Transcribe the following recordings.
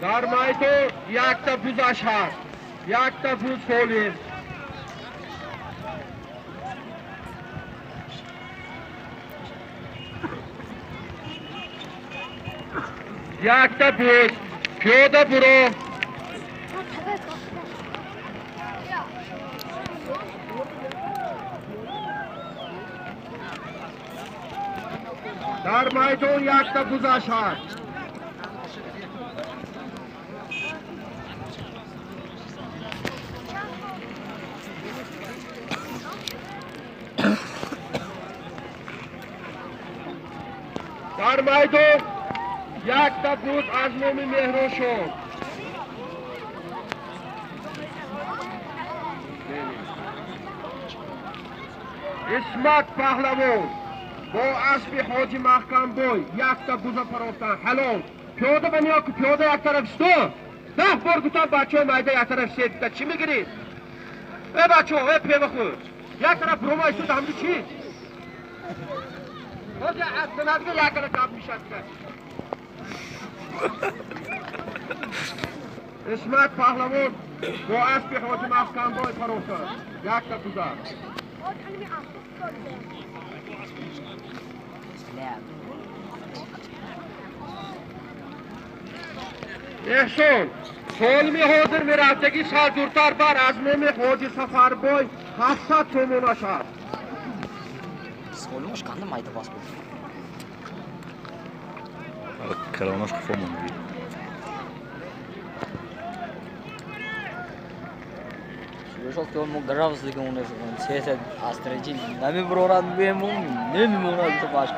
Дар майдон якта бузаш ҳаст, якта буз солим. Якта буз, пиёда буро. Дар майдон якта бузаш ҳаст. Дар майдон якта буз аз номи Меҳрошон. Исмат Паҳлавон бо аспи Ҳоҷи Маҳкамбой якта буза парофтан. Ҳалол. Пиёда ба ниё ки пиёда як тараф исто. 10 бор гуфтам бачаҳои майда як тараф сетида чӣ мегирӣ? Э бачаҳо, э певахӯр. Як тараф рома исто ҳамду чӣ? Ҳозир аз санадга якара гап мешад. Исмат Паҳлавон бо аспи Ҳоҷи Маҳкамбой парофтан. Якта буза. Эҳсон, солими ҳозир мерафтагӣ сал дуртар бар аз номи Ҳоҷи Сафарбой 700 сомонаш аст. Солимаш канда майда бас буд. Калонаш қифо монди. Шумо ки мо гравс дига онаш сесад астраҷи намебурорад бемон намемонад то баш.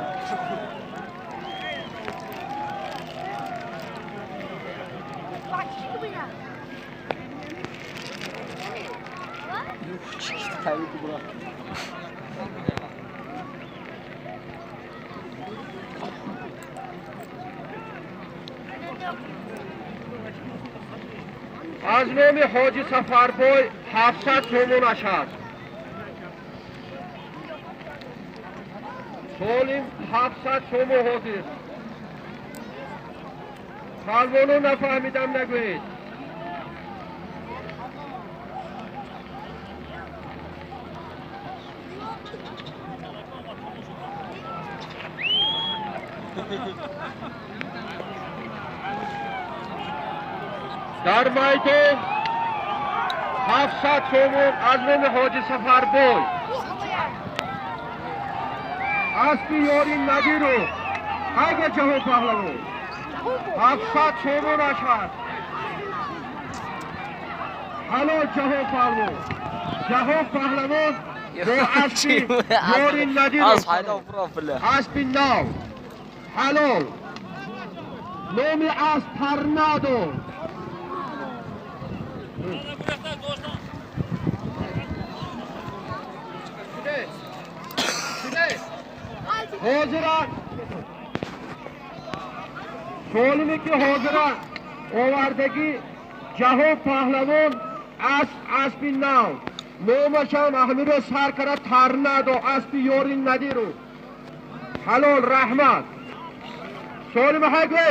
Аз номи Ҳоҷи Сафарбой 700 сомонаш аст. Солим 700 сомон ҳозир. Палвоно нафаҳмидам нагӯед. Дар майдон 700 сомон аз номи Ҳоҷи Сафарбой. Аспи ёри Надиров. Ҳайга Ҷаҳон Паҳлавон. 700 сомонаш ҳаст. Ҳалол Ҷаҳон Паҳлавон. Ҷаҳон Паҳлавон бо аспи ёри Надиров. Аспи нав. Ҳалол. Номи асп Торнадо. Ҳозира солиме ки ҳозира овардагӣ Ҷаҳон Паҳлавон асп аспи нав. Номашам ҳамиро сар кара Торнадо аспи ёри Надиров. Ҳалол раҳмат. Солима ҳайгӯ.